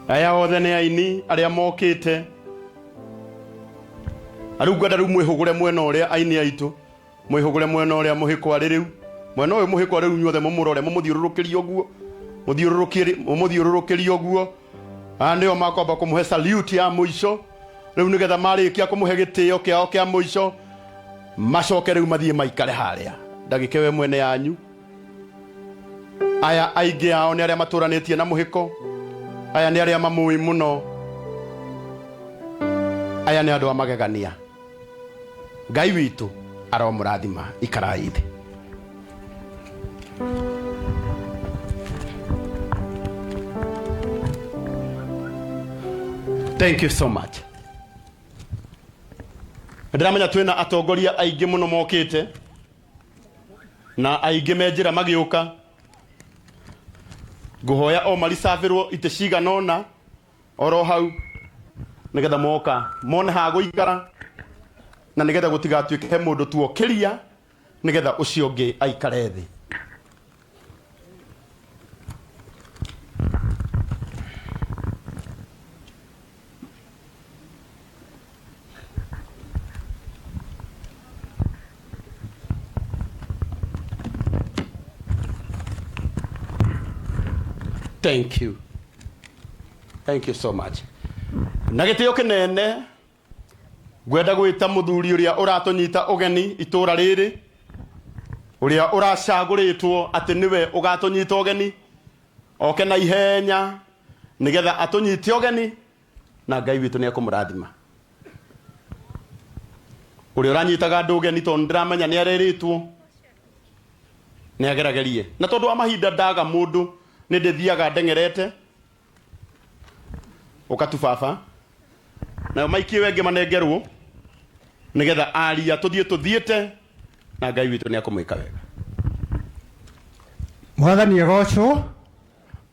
Aya othe nĩ aini arĩa mokĩte. Na rĩu ngwenda rĩu mwĩhũgũre mwena ũrĩa aini aitũ, mwĩhũgũre mwena ũrĩa mũhĩko arĩ rĩu. Mwena ũyũ mũhĩko arĩ rĩu inyuothe mũmũrore, mũmũthiũrũrũkĩrie ũguo, mũmũthiũrũrũkĩrie ũguo. Aya nĩo makwamba kũmũhe salute ya mũico rĩu, nĩgetha marĩkia kũmũhe gĩtĩo kĩao kĩa mũico macoke rĩu mathiĩ maikare harĩa ndagĩka ĩyo ĩmwe nĩ yanyu. Aya aingĩ ao nĩ arĩa matũranĩtie na mũhĩko, aya nĩ arĩa mamũĩ mũno, aya nĩ andũ a magegania. Ngai witũ aromũrathima. Ikarai thĩ. Thank you so much. Ndĩramenya twĩna atongoria aingĩ mũno mokĩte na aingĩ me njĩra magĩũka. Ngũhoya o maricabĩrwo itĩ cigana ũna oro hau nĩgetha moka mone ha gũikara na nĩgetha gũtigatuĩke he mũndũ tuokĩria nĩgetha ũcio ũngĩ aikare thĩ. Thank you. Thank you so much. Na gĩtĩo kĩnene ngwenda gwĩta mũthuri ũrĩa ũratũnyita ũgeni itũra rĩrĩ, ũrĩa ũracagũrĩtwo atĩ nĩwe ũgatũnyita ũgeni, oke na ihenya nĩgetha atũnyite ũgeni na Ngai witũ nĩ ekũmũrathima. Ũrĩa ũranyitaga andũ ũgeni tondũ nĩndĩramenya nĩ arerĩtwo nĩ ageragerie, na tondũ wa mahinda ndaga mũndũ nĩ ndĩthiaga ndeng'erete ũka tu baba, nayo maiki ĩyo ĩngĩ manengerwo nĩgetha aria tũthiĩ tũthiĩte na Ngai witũ nĩ ekũmwĩka wega. Mwathani agocwo.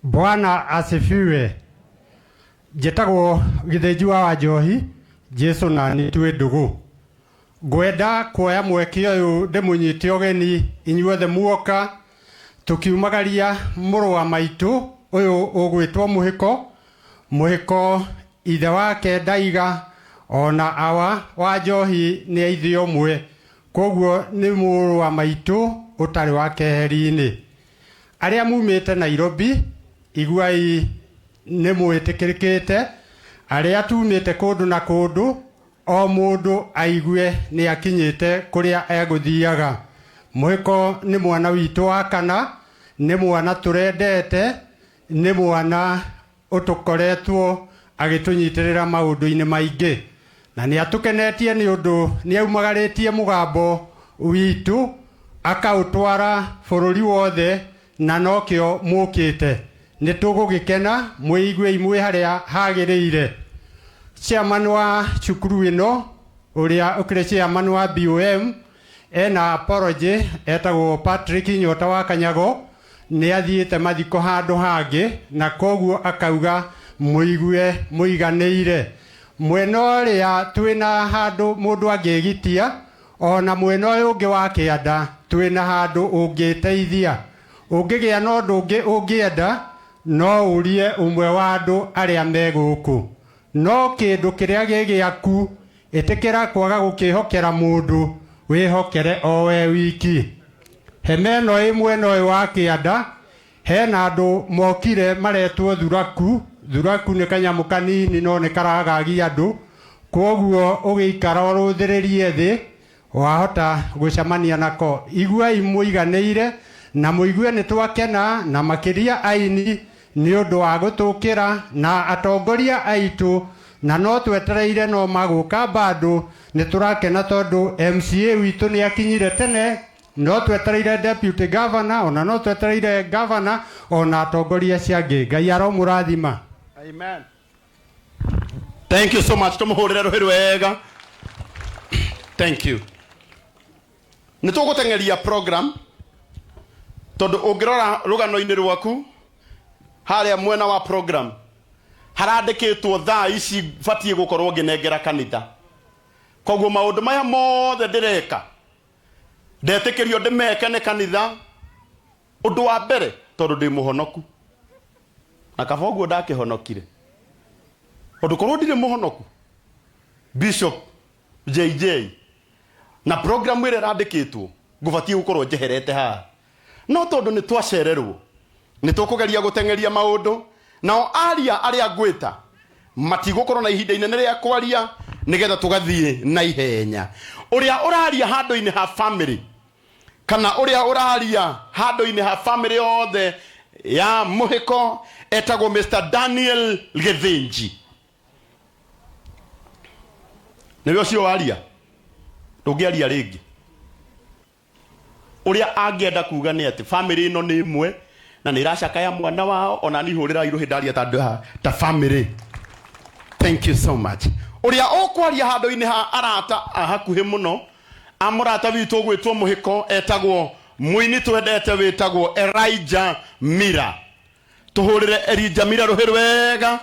Bwana asifiwe. Njĩtagwo Gĩthĩnji wa Wanjohi, Jesu na niĩ twĩ ndũgũ. Ngwenda kuoya mweke ũyũ ndĩmũnyite ũgeni inyuothe muoka tũkiumagaria mũrũ wa maitũ ũyũ ũgwĩtwo Mũhĩko. Mũhĩko ithe wake Ndaiga ona awa wa Njohi nĩ a ithe ũmwe, koguo nĩ mũrũ wa maitũ ũtarĩ wa keheri-inĩ. Arĩa mumĩte Nairobi, iguai nĩ mwĩtĩkĩrĩkĩte, arĩa tumĩte kũndũ na kũndũ, o mũndũ aigue nĩ akinyĩte kũrĩa egũthiaga. Mũhĩko nĩ mwana witũ wa kana, nĩ mwana tũrendete, nĩ mwana ũtũkoretwo agĩtũnyitĩrĩra maũndũ-inĩ maingĩ, na nĩ atũkenetie nĩ ũndũ nĩ aumagarĩtie mũgambo witũ akaũtwara bũrũri wothe, na nokĩo mũkĩte. Nĩ tũgũgĩkena mwĩiguei mwĩ harĩa hagĩrĩire. Chairman wa cukuru ĩno ũrĩa ũkĩrĩ chairman wa BOM ena apology, etagwo Patrick Nyota wa Kanyago, nĩ athiĩte mathiko handũ hangĩ na koguo akauga mũigue mũiganĩire. Mwena ũrĩa twĩna handũ mũndũ angĩgitia, ona mwena ũyũ ũngĩ wa kĩanda twĩna handũ ũngĩteithia. Ũngĩgĩa na ũndũ ũngĩ ũngĩenda, no ũrie ũmwe wa andũ arĩa me gũkũ. No kĩndũ kĩrĩa gĩ gĩaku, ĩtĩkĩra kwaga gũkĩhokera mũndũ, wĩhokere o we wiki. Hema ĩno ĩ mwena ũyũ wa kĩanda, hena andũ mokire maretwo thuraku. Thuraku nĩ kanyamũ kanini no nĩ karagagia andũ, kwoguo ũgĩikara ũrũthĩrĩrie thĩ, wahota gũcemania nako. Iguai mũiganĩire na mũigue nĩ twakena, na makĩria aini nĩ ũndũ wa gũtũkĩra na atongoria aitũ, na no twetereire no magũka bado. Nĩ tũrakena tondũ MCA witũ nĩ akinyire tene, no twetereire deputy governor, ona no twetereire governor, ona atongoria acio angĩ. Ngai aromũrathima. Amen. Thank you so much. Tumuhurire ruhi rwega. Thank you. Nĩ tũgũteng'eria program tondũ ũngĩrora rũgano-inĩ rwaku harĩa mwena wa program harandĩkĩtwo thaa ici batiĩ gũkorwo ngĩnengera kanitha. Koguo maũndũ maya mothe ndĩreka ndetĩkĩrio ndĩmeke nĩ kanitha. Ũndũ wa mbere tondũ ndĩ mũhonoku, na kaba ũguo ndakĩhonokire. Tondũ korwo ndirĩ mũhonoku, Bishop JJ, na program ĩrĩa ĩrandĩkĩtwo, ngũbatiĩ gũkorwo njeherete haha. No tondũ nĩ twacererwo, nĩ tũkũgeria gũteng'eria maũndũ. Nao aria arĩa ngwĩta matigũkorwo na ihinda inene rĩa kwaria, nĩgetha tũgathiĩ na ihenya. Ũrĩa ũraria handũ-inĩ ha family, kana ũrĩa ũraria handũ-inĩ ha family yothe ya Mũhĩko, etagwo Mr Daniel Gĩthĩnji. Nĩwe ũcio waria, ndũngĩaria rĩngĩ. Ũrĩa angĩenda kuga nĩ atĩ family ĩno nĩ ĩmwe na nĩ ĩracakaya mwana wao. Ona niĩ hũrĩrai rũhĩ ndaria ta andũ ta family. Thank you so much. Ũrĩa ũkwaria handũ-inĩ ha arata a hakuhĩ mũno a mũrata witũ ũgwĩtwo Mũhĩko, etagwo mũini twendete wĩtagwo Elijah Mira. Tũhũrĩre Elijah Mira rũhĩ rwega.